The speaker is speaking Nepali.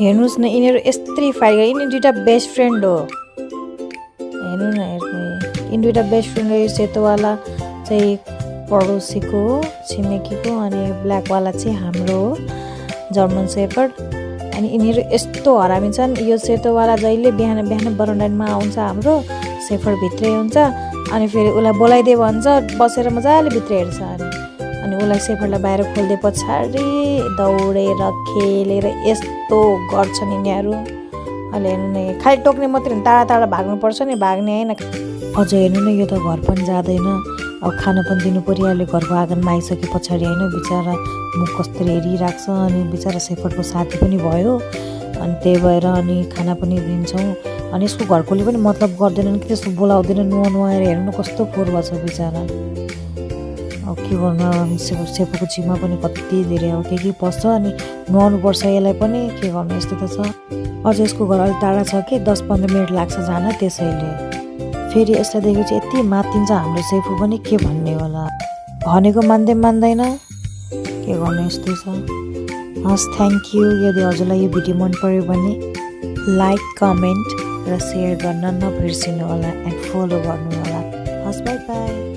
हेर्नुस् न यिनीहरू यस्तै फाइट गरे यिनी दुईटा बेस्ट फ्रेन्ड हो हेर्नु न हेर्नु यिनी दुईटा बेस्ट फ्रेन्ड हो यो सेतोवाला चाहिँ पडोसीको हो छिमेकीको अनि ब्ल्याकवाला चाहिँ हाम्रो हो जर्मन सेफर्ड अनि यिनीहरू यस्तो हरामी छन् यो सेतोवाला जहिले बिहान बिहान बरन्डामा आउँछ हाम्रो सेफर्ड भित्रै हुन्छ अनि फेरि उसलाई बोलाइदिए भन्छ बसेर मजाले भित्र हेर्छ अनि उसलाई सेफर्डलाई बाहिर खोल्दै पछाडि दौडेर खेलेर यस्तो गर्छन् यिनीहरू अहिले हेर्नु न खालि टोक्ने मात्रै टाढा टाढा भाग्नुपर्छ नि भाग्ने होइन अझ हेर्नु न यो त घर पनि जाँदैन अब खाना पनि दिनु परिहाल्यो घरको आँगनमा आइसके पछाडि होइन बिचरा मुख कस्तो हेरिरहेको छ अनि बिचरा सेफर्डको साथी पनि भयो अनि त्यही भएर अनि खाना पनि दिन्छौँ अनि यसको घरकोले पनि मतलब गर्दैनन् कि त्यस्तो बोलाउँदैन नुहाएर हेर्नु न कस्तो फोहोर भएको छ बिचरा अब के गर्नु सेपोको जिम्मा पनि कति धेरै अब के पस्छ अनि नुहाउनु पर्छ यसलाई पनि के गर्नु यस्तो त छ अझ यसको घर अलिक टाढा छ कि 10-15 मिनट लाग्छ जान त्यसैले फेरि यसलाई देखेपछि यति मातिन्छ हाम्रो सेफू पनि के भन्ने होला भनेको मान्दैन के गर्नु यस्तै छ हस् थ्याङ्क यू यदि हजुरलाई यो भिडियो मन पर्यो भने लाइक कमेन्ट र सेयर गर्न नबिर्सिनु होला एन्ड फलो गर्नु होला हस् बाई बाई